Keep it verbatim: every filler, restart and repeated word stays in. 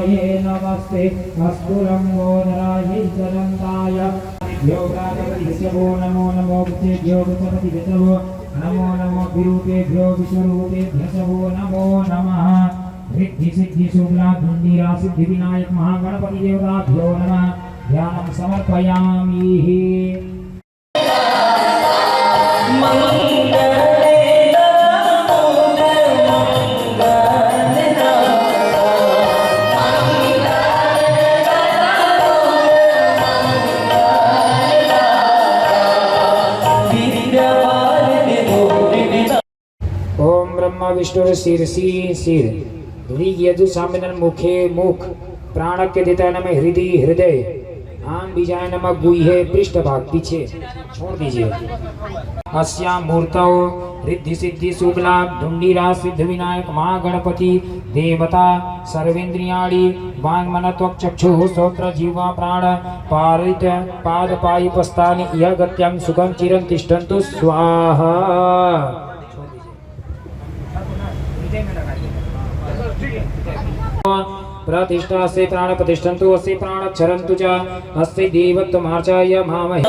नमस्ते अस्तु लम्बोदराय च दन्ताय। भ्यो प्राजापतिभ्यो नमो नमो वृक्षेभ्यो वृक्षपतिभ्यो नमो नमो विरूपेभ्यो विश्वरूपेभ्यः नमो नमः। ऋद्धि सिद्धि सुबला धुंडीरा सिद्धि विनायक महागणपति देवताभ्यो नमः। ध्यानं समर्पयामि। ओम ब्रह्मा विष्णु शीर्षी शीर, ऋग यजु सामवेदन मुखे मुख, प्राणक के देता नम हृदय हृदय, आम बीजाय नम गुह्य पृष्ठ भाग पीछे छोड़ दीजिए। अस्या मूर्तौ ऋद्धि सिद्धि सुबला ढुंडीरा सिद्ध विनायक महागणपति देवता सर्वेंद्रियाणि वांग मन त्वक चक्षु श्रोत्र जीवा प्राण पारित पाद पायुपस्थानि इह गत्यं सुखं चिरं तिष्ठन्तु स्वाहा। प्रतिष्ठा से प्राण प्रतिष्ठन्तु अस्य प्राण क्षरन्तु च अस्य देवत्वमार्चाय मामहे।